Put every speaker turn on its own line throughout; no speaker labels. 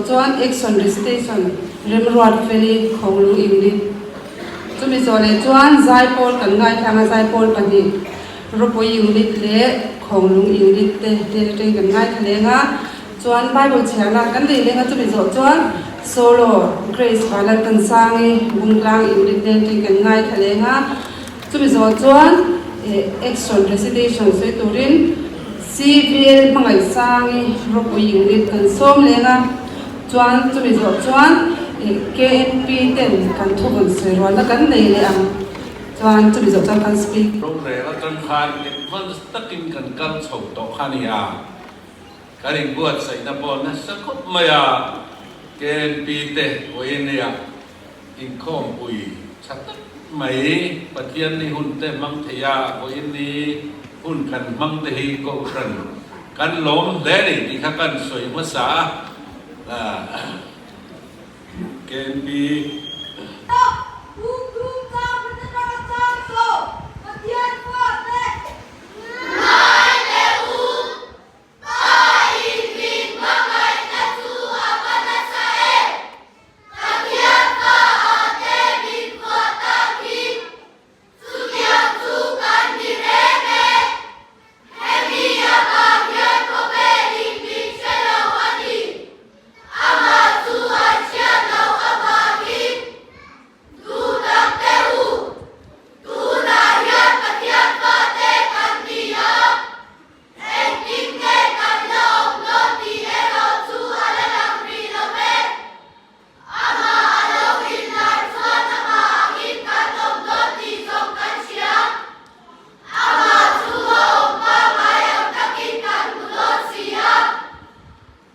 zawh chuan Action Recitation Remruatfeli Khawnglung Unit. Chumi zawh leh chuan Zaipawl kan ngaithlang a, Zaipawl pahnih Ropui Unit leh Khawnglung Unit te hnen atangin kan ngaithla leng a, chuan Bible chhiarna kan nei leng a, chumi zawh chuan Solo Grace Vanlaltansangi Bungtlang Unit hnen atangin kan ngaithla leng a. Chumi zawh chuan Action Recitation sawi turin CVL Hmangaihsangi ropui unit kan sawm leng a, chuan chumi zawh chuan KNP ten kan thuvawn sawi rualna kan nei leh ang, chuan chumi zawh chuan kan speak.
Rorel atang khan advance takin kan kal chho tawh kha a ni a, kan inbuatsaihna pawh nasa khawp mai a, KNP te vawiin Inkhawmpui tha tak mai Pathian ni hun te hmang thei a, vawiin ni hun kan hmang te hi Kohhran kan lawm hle a ni tih kha kan sawi hmasa a, KNP.
Pa in min hmangaihna chu a va nasa em! Pathian fa ah te min kuah tak hi chutiang chu kan ni reng e. Hemi avang hian khawvelin min hre lo a ni. Amah chu an hriat loh avangin duh tak teh u. Tunah hian Pathian fate kan ni a. Engtin nge kan la awm dawn tih erawh chu a la lang rih lo ve. Amah a lo inlar chuan amah angin kan awm dawn tih zawng kan hria. Amah chu a awm pangngai ang takin kan hmu dawn si a.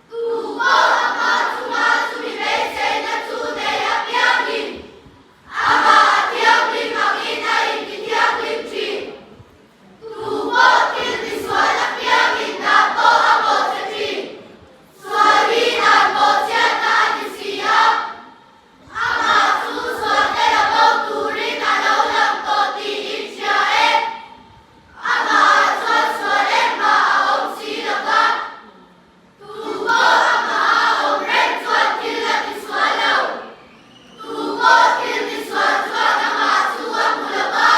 Tu pawh amah chungah chumi beiseina chu nei apiangin amah a thianghlim angin a intithianghlim thin. Tu pawh thil tisual apiangin dan pawh a bawh che thin. Sual hi dan bawh chhiatna a ni si a. Amah chu sualte la bo turin a lo lang tawh tih in hria e. Amahah chuan sual engmah a awm si lo va. Tu pawh amah a awm reng chuan thil a tisual lo. Tu pawh thil tisual chuan amah chu a hmu lo va,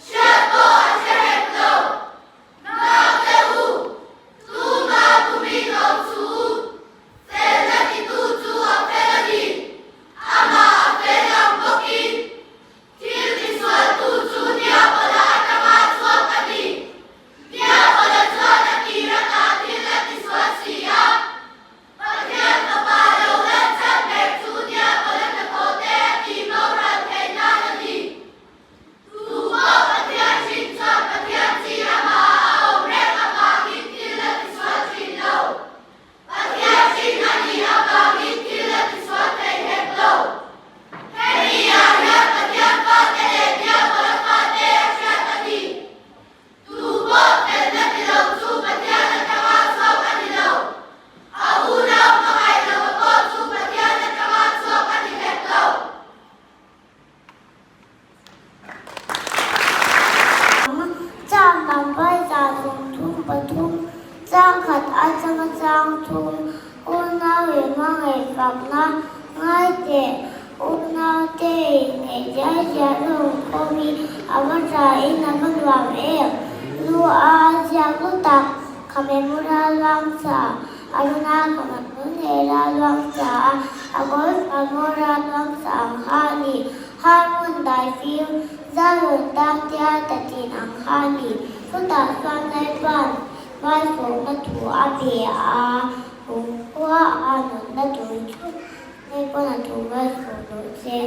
hriat pawh a hre hek lo. Naute u, tumah bumin awm suh u, felna titu chu a fel a ni, amah a fel ang bawkin. Thil tisualtu chu Diabola atanga chhuak a ni. Diabola chuan a tir atah thil a tisual si a. Pathian Fapa lo lan chhan ber chu Diabola hnathawh te a tih boral theih nan a ni. Tu pawh Pathian hrin chuan Pathian chi amah a awm reng avangin thil a tisual thin lo. Pathian hrin a nih avangin thil a tisual thei hek lo. Hemi ah hian Pathian fate leh Diabola fate a hriat a ni. Tu pawh felna ti lo chu Pathian atanga chhuak a ni lo. A unau hmangaih lova pawh chu Pathian atanga chhuak a ni hek lo.
Chang lampai 33, chang khat atanga chang thum, unau in hmangaih fakna ngai teh, unaute inneih diai diai hlawm khawm hi a va tha in a va nuam em? Lu a ziak lu tak, Khame mura luang sa, Aruna khame hmun hera luang sa a, a goal fa mura luang sa ang kha a ni. Harmun dai fim, Zalun tang tia tatin ang kha a ni. Chutah chuan Lalpa'n malsawmna thu a pe a, kumkhua a nunna tur chu Lalpa'n a thu malsawm rawh che.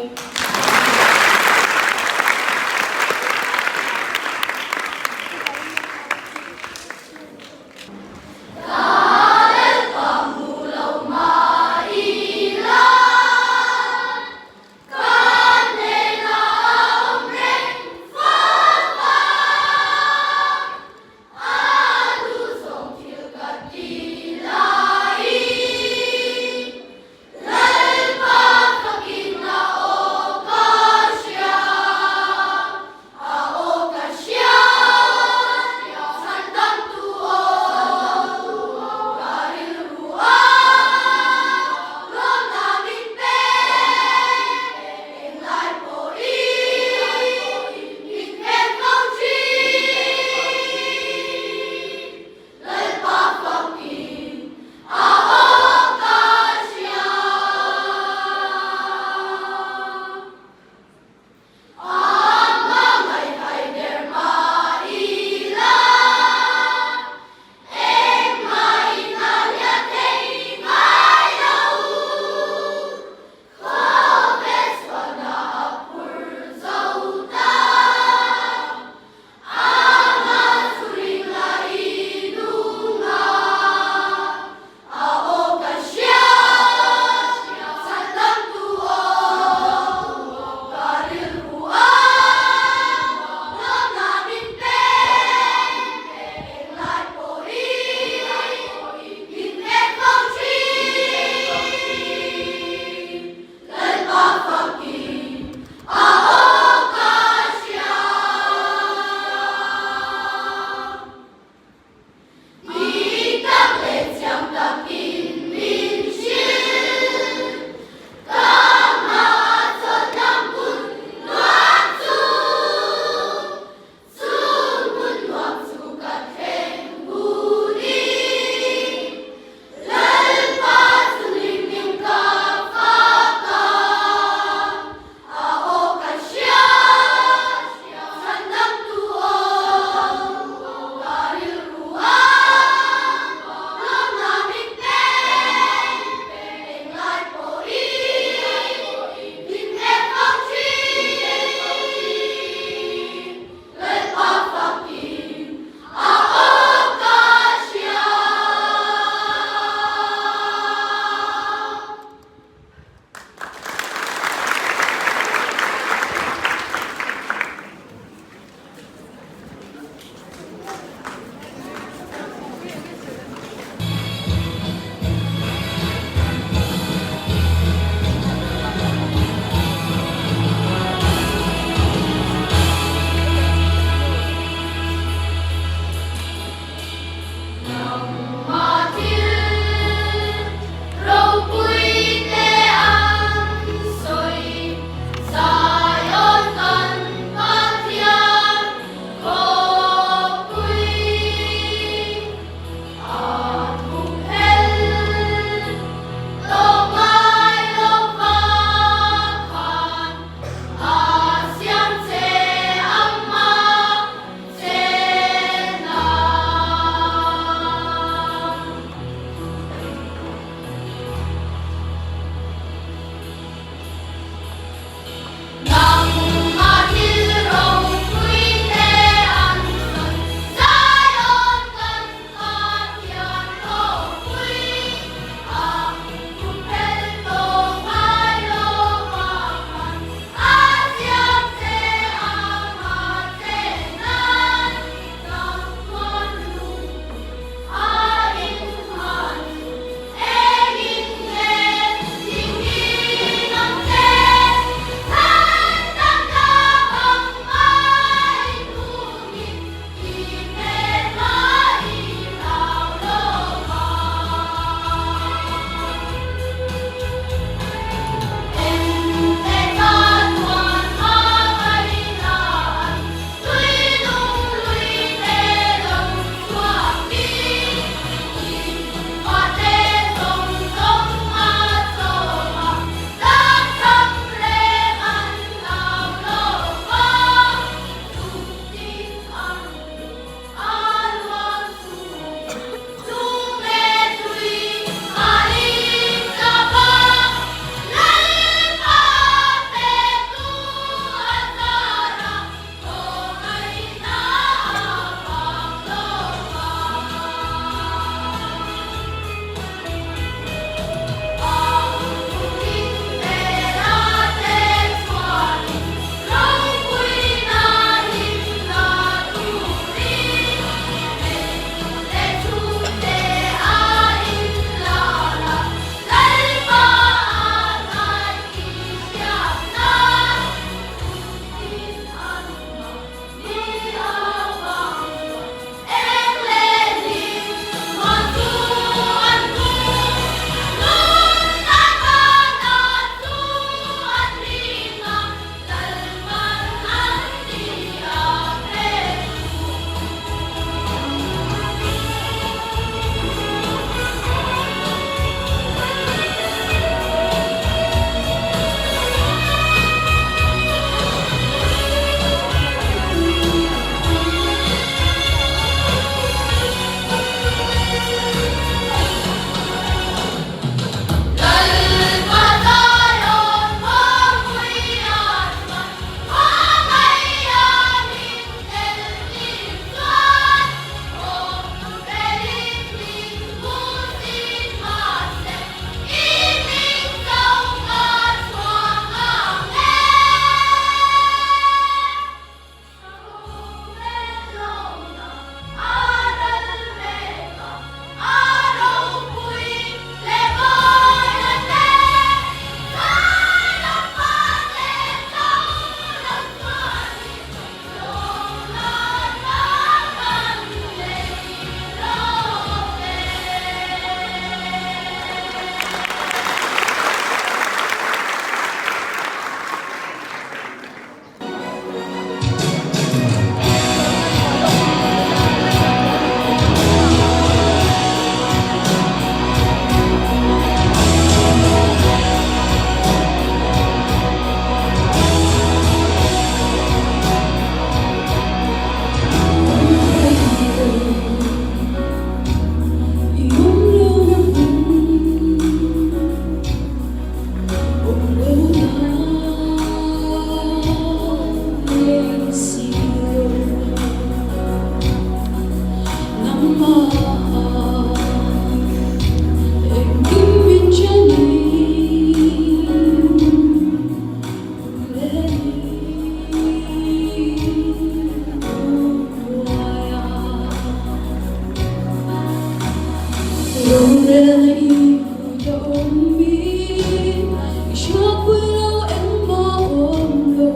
min i hriatpui lo engmah awm lo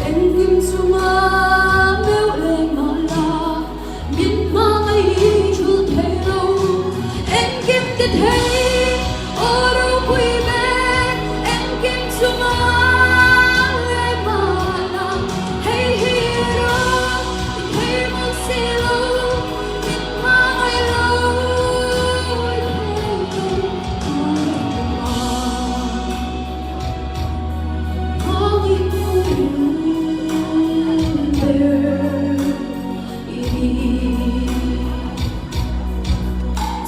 engkim chunga meuh leh mahla min hmangaih i thul thei lo engkim ti thei aw ropui ber engkim chunga leh mahla hei hi rawh i thei mawlh si lo min hmangaih lo i thei lo hmangaih tu hmangaih tu ber i ni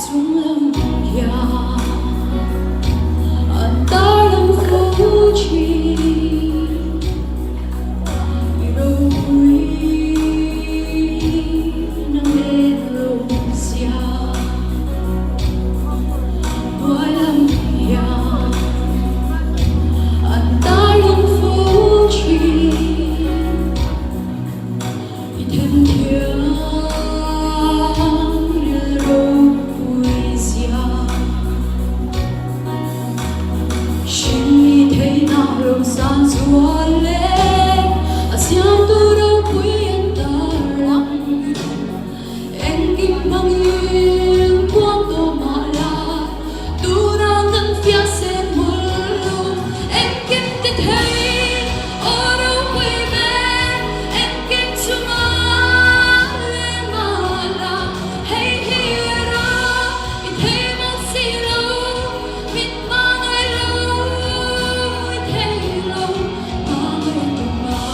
chunglam hian an tarlang fo thin i ropui na men lo zia hnuai lam hian an tarlang fo thin. I themthiam rilropui zia hring i theihna rosan zual leh a siamtu ropui an tarlang. Engkim hmangin kuang tawh mah la, tunah kan fiah sen hmul lo. Engkim ti thei aw ropui ber, engkim chunga leh mah la, hei hi erawh i thei mawlh si lo, min hmangaih lo, i thei lo, hmangaih tumah.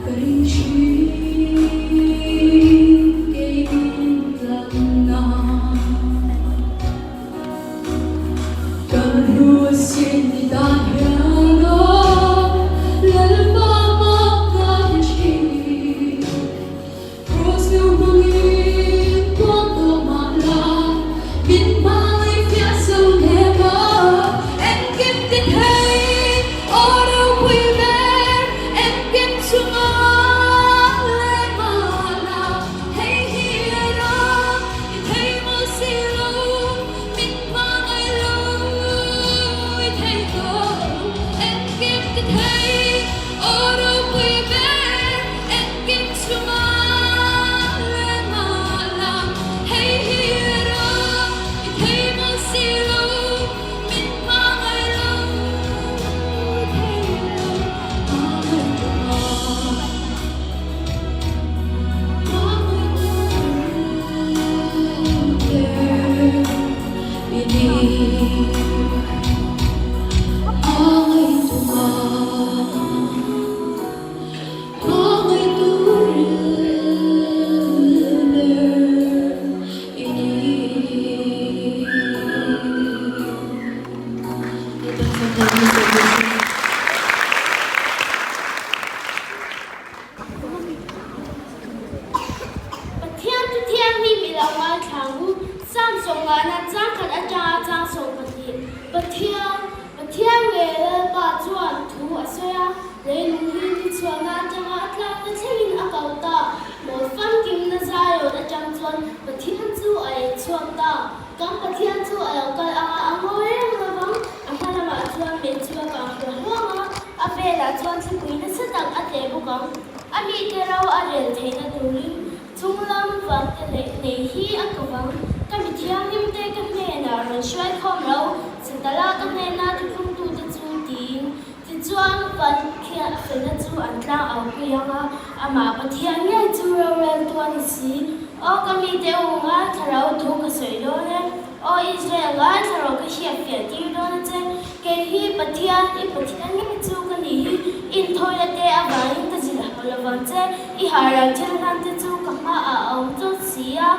Ka ring thin kei min tlanna. Kan hlu sin ni tan hian aw Lalpa mak ka ti thin. Kraws lu hmangin kuang tawh mah la, min hmangaih fiah zo hnem a, engkim ti thei aw ropui ber, engkim chunga leh mah la, hei hi erawh i thei maw si lo, min hmangaih lo i thei tawh lo, engkim ti thei aw ropui ber, Engkim chunga leh mah la, hei hi erawh i thei maw si lo, min hmangaih lo, i thei lo, hmangaih tum a, hmangaih tum ber i ni, hmangaih tum a.
Pathian chu thianghlim i lo ngaithla ang u. Psalm sawmngana changkhat atanga chang 12. Pathian, Pathian nge Lalpa chuan thu a sawi a. Leilung hi ni chhuahna atanga a tlakna thlengin a kau ta. Mawi famkimna Zion atang chuan Pathian chu a eng chhuak ta. Kan Pathian chu a lo kal anga a ngawi reng lo vang. A hma lamah chuan mei chu a kang hluah hluang a, a velah chuan thlipui nasa tak a tleh bawk ang. A mite ro a rel theihna turin chunglam vante leh nei hi a ko vang. Ka mi thianghlimte ka hnenah rawn hruai khawm lo, Satala ka hnena thuthlungtute chu tiin.
chuan Pathian felna chu an tlang au pui ang a, amah Pathian ngei chu roreltu a ni si. Aw ka mite u, ngaithla ro thu ka sawi dawn e. Aw Israel, ngaithla rawh ka hriat fiah tir dawn a che. Kei hi Pathian, i Pathian ngei chu ka nih hi. I inthawina te avangin ka zilh hauh lo vang che. I harh thil hlan te chu ka hmaah a awm chawt si a.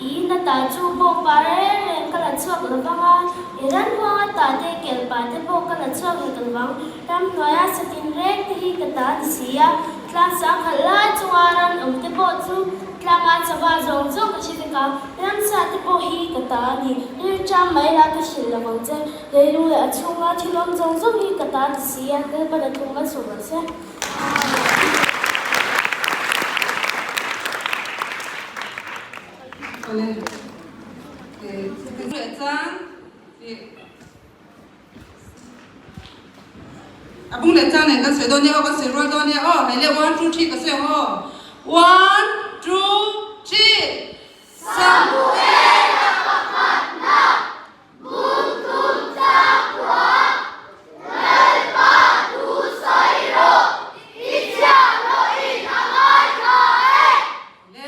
I in ata chu bawngpa reng reng ka la chhuak lo vang a, i ranhuang ata te kelpa te pawh ka la chhuak hek lo vang. Ramhnuaia satin reng te hi ka ta ni si a, tlang sangkhat lai chunga ran awm te pawh chu tlanga chava zawng zawng ka hre vek a, ramsa te pawh hi ka ta a ni. Rilṭam mai la ka hrilh lo vang che, leilung leh a chhunga thil awm zawng zawng hi ka ta ni si a, Lalpan a thung malsawm rawh se.
A bung leh chang nen kan sawi dawn nia aw, kan sawi rual dawn nia aw, hei le one two three ka sawi ang aw, one two three
Samuela pakhatna bung thum chang khua Lalpa thu sawi rawh, i chhiahhlawhin a ngaithla e.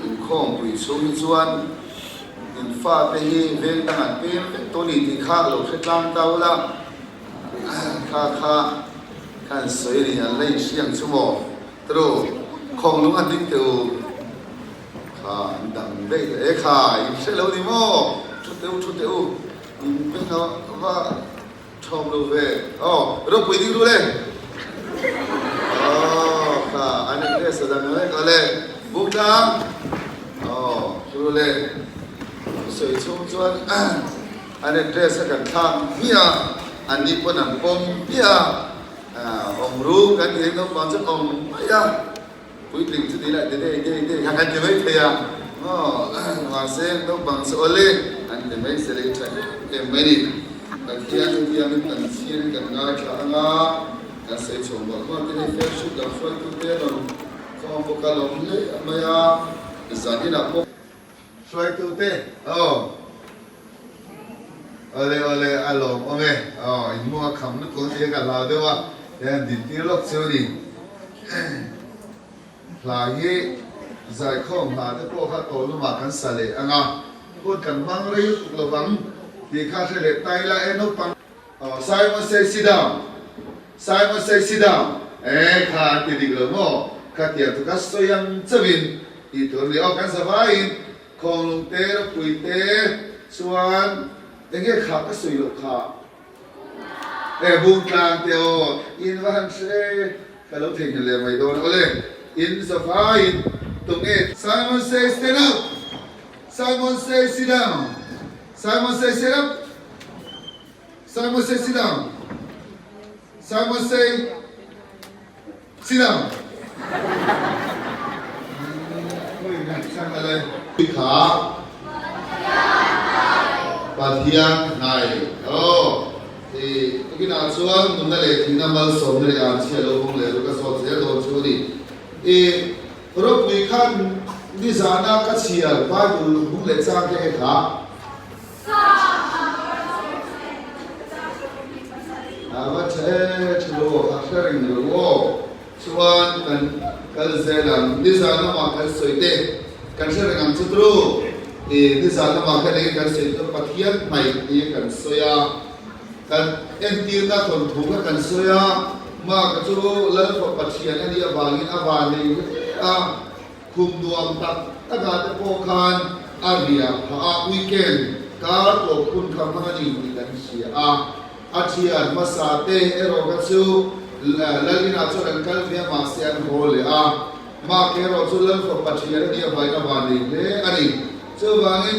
Inkhawmpui chhung hi chuan in fate hi veng dang an pem vek tawh a ni tih kha lo hre tlang ta ula, kha kha khan sawi a ni, an la inhriang chu maw? Tru, khawnglung an ding teh u, kha an dang daih ta e kha, in hre lo ni maw? Thu teh u, thu teh u, in beng a va. Thawm lo ve. Aw, ropui ding ru le. Aw, kha an address a dang vek a le. Buk tlang. Aw, ru le. Thusawi chhung chuan an address a kan thlak hmiah a, an ni pawn an pawm hmiah a. Awm ru kan ti naupang chu awm mai a. Puitling chu ti lah ti dei dei dei kha kan ti mai thei a, maw? Mahse, naupang chu awle an ti mai se lei tha em em mai ni. Pathian chu thiangin kan chhirin kan ngaithla ang a, kan sawi chho mawlh mawlh te hi fellowship lam hruaitute an rawn khawm bawk a, lawm hle mai a, zaninah pawh. Hruaitute, aw. Awle awle, a lawmawm e. Aw, in hmung a kham lutuk ang tih hi ka hlau deuh a, tihian din tir lawk chu a ni. Hla hi zaikhawm hla te pawh kha tawlumah kan sa leh ang a, hun kan hmang rei lutuk lo vang tih kha hre leh ta ila e naupang. Aw, Simon say sit down, Simon say sit down, e kha an ti dik lo maw? Khatiang chu ka sawi ang chauhin tih tur a ni. Aw, kan sa vaiin Khawnglung te ropui te chuan enge kha ka sawi loh kha e bungtlang te aw in va han hre ka lo theihnghilh leh mai dawn awle in zavaiin tunge Simon say stand up Simon say sit down Simon say sit up Simon say sit down Simon say Si lo. Kha Pathian hnai. Aw, i tukinah chuan nunna leh thihna malsawmna leh an chhia lo hawng leh ru ka zawt zel dawn chu a ni. I ropui khan nizana ka chhiar Bible hmung leh chang te he kha. A va tha e, tha lo a hre reng lo aw. Chuan kan kal zel ang, nizan lamah kan sawi te kan hre reng ang chu tru. I nizan lamah khan engin kan sawi chu Pathian hnaih nia kan sawi a, kan entirna thawnthu kha kan sawi a, Mark-a chu Lalfa Pathian a nih avangin a van nei hle a. Khum nuam tak takah te pawh khan a riah phah a, weekend kar tawp hun kha hmang a ni tih kan hria a. A thian hmasa te erawh kha chu Lalinah chuan an kal ve a, mahse an haw leh a. Mark erawh chu Lalfapa thian a nih avangin a van nei hle a ni. Chuvangin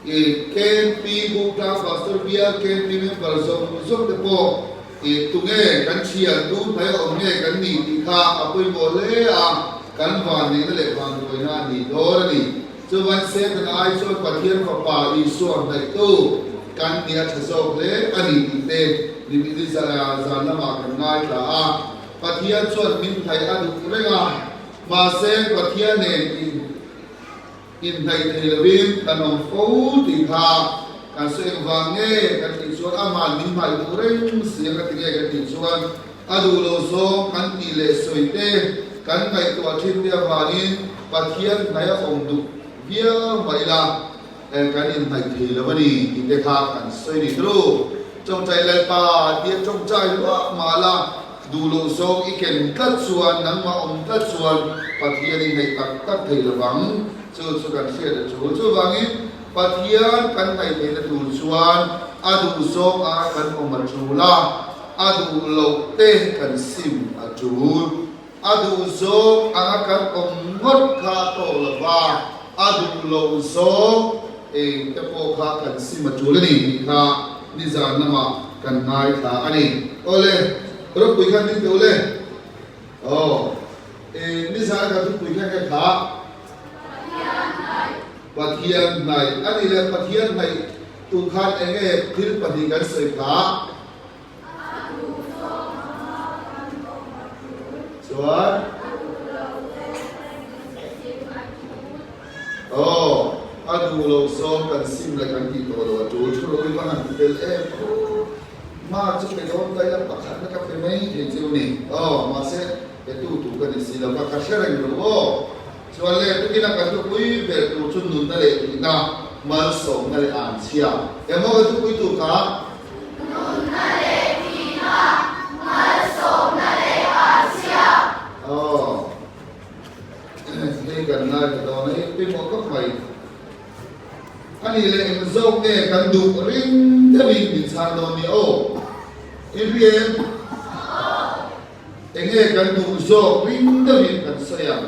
I KMP Bukta Pastor Bial KMP member zawng zawng te pawh i tunge kan thian tu hnai awm nge kan nih tih kha a pawimawh hle a, kan vanneihna leh vanduaina a nih dawn a ni. Chuvain Setana ai chuan Pathian Fapa Isua hnaihtu kan nih a tha zawk hle a ni tih te ni zan lamah kan ngaithla a. Pathian chuan min hnaih a duh reng a, mahse Pathian nen in. Inhnaih thei lovin kan awm fo tih kha kan. Kan sawi engvang nge kan tih chuan ama'n min hmaih duh reng si a ka ti nge kan tih chuan a duh lo zawng kan tih leh sawi te kan ngaihtuah thin te avangin Pathian hnaih a awm duh viau mah ila kan inhnaih thei lo a ni tih te kha kan sawi ni tru. Tawngtai Lalpa tia tawngtai luah mah la duh loh zawng i ken tlat chuan nangmah awm tlat chuan Pathian i hnaih tak tak thei lo vang. Chu chu kan hriat a tul. Chuvangin Pathian kan hnaih theihna tur chuan a duh zawng a kan awm a tul a, a duh loh te kan sim a tul. A duh zawng anga kan awm ngawt kha a tawk lo va, a duh loh zawng eng te pawh kha kan sim a tul a ni tih kha nizan lamah kan ngaithla a ni. Awle, ropui khan ding teh ule. Aw, nizan kan thupui kha nge kha? Pathian hnaih. A nih leh Pathian hnaih tu khan eng nge thil pahnih kan sawi kha? Chuan? Aw, a duh lo zawng kan sim leh kan tih tawh lo a tul. Thu ropui va han ti tel em aw. Ma chu pe dawn ta ila pakhatna ka pe mai thei chu ni. Aw, mahse pe tu tu ka ni si lo ka, ka hre reng lo aw. Chuan leh tukin a ka thupui ber tur chu nunna leh tihna, malsawmna leh anchhia. Emaw ka thupui tur kha?
Nunna leh tihna, malsawmna leh anchhia.
Aw, hei kan ngaithla dawn a, hei pawimawh khawp mai. A nih leh eng zawk nge kan duh ring deuhin min chhang dawn nia aw. I hria em? Enge kan duh zawk ring deuhin kan sawi ang.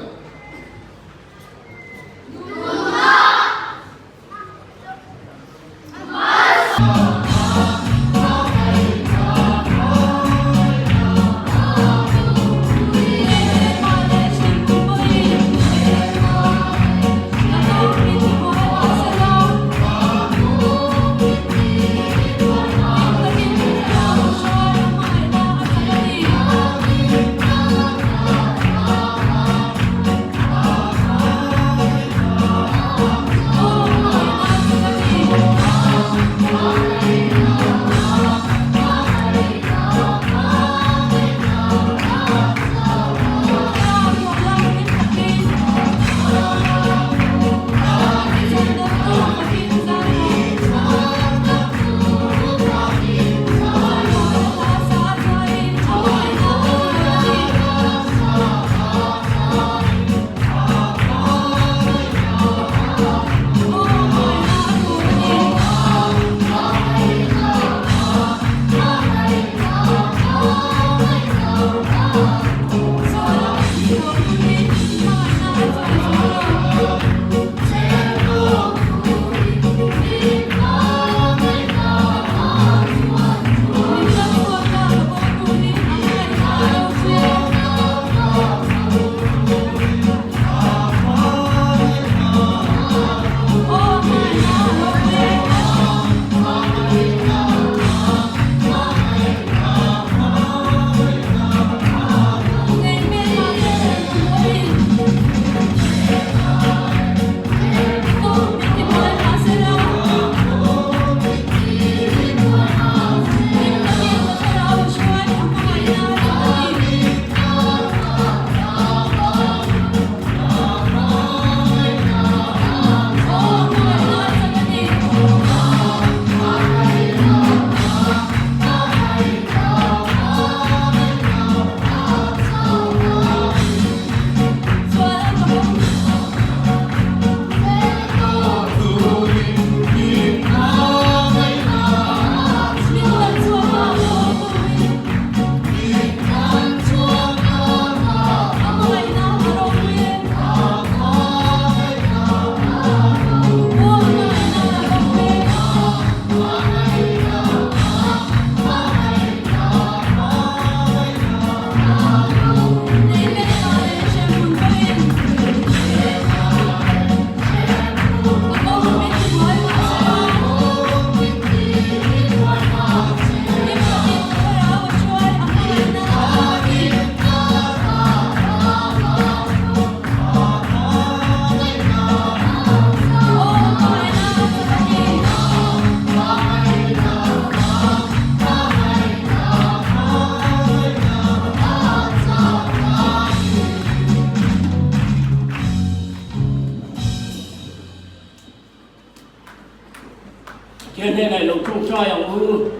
Pathian hnenah i lo tawngtai ang u.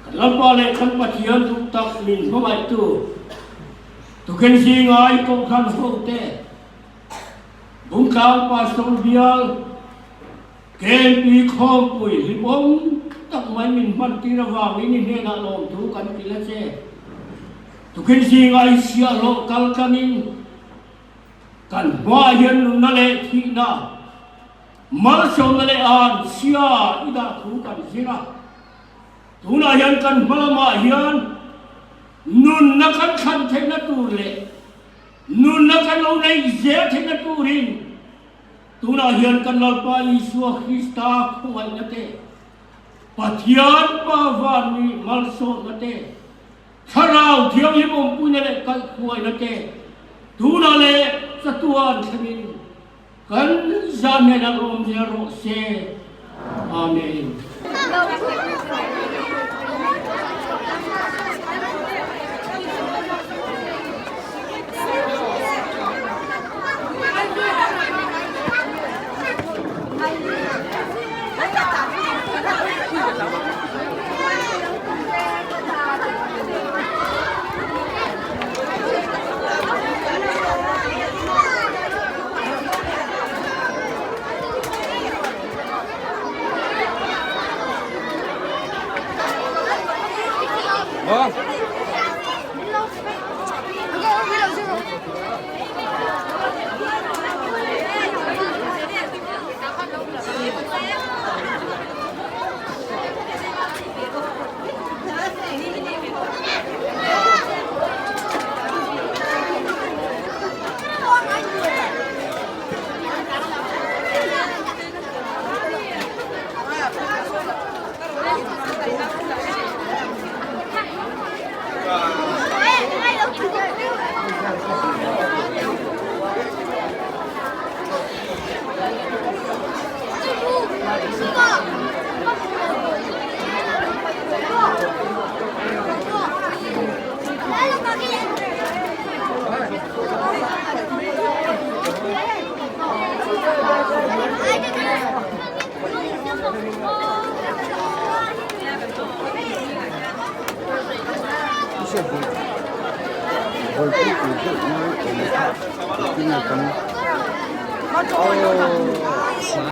Kan Lalpa leh kan Pathian duh tak min hmangaihtu tukin zinga i kohhran hote Bungtlang Pastor Bial KMP Khawmpui hlimawm tak mai min hmantir avangin i hnenah lawmthu kan ti la che. Tukin zinga i siahhlawh kal tlanin kan hmaah hian nunna leh thihna, malsawmna leh an chhia i dah thu kan zir a. Tunah hian kan hma lamah hian nunna kan thlan theihna tur leh nunna kan lo neih zel theihna turin tunah hian kan Lalpa Isua Krista khawngaihna te, Pathian Pa Vanmi malsawmna te, Thlarau Thianghlim awmpuina leh kaihhruaina te tunah leh chatuan thlengin kan zan hnenah rawm zel rawh se. Amen.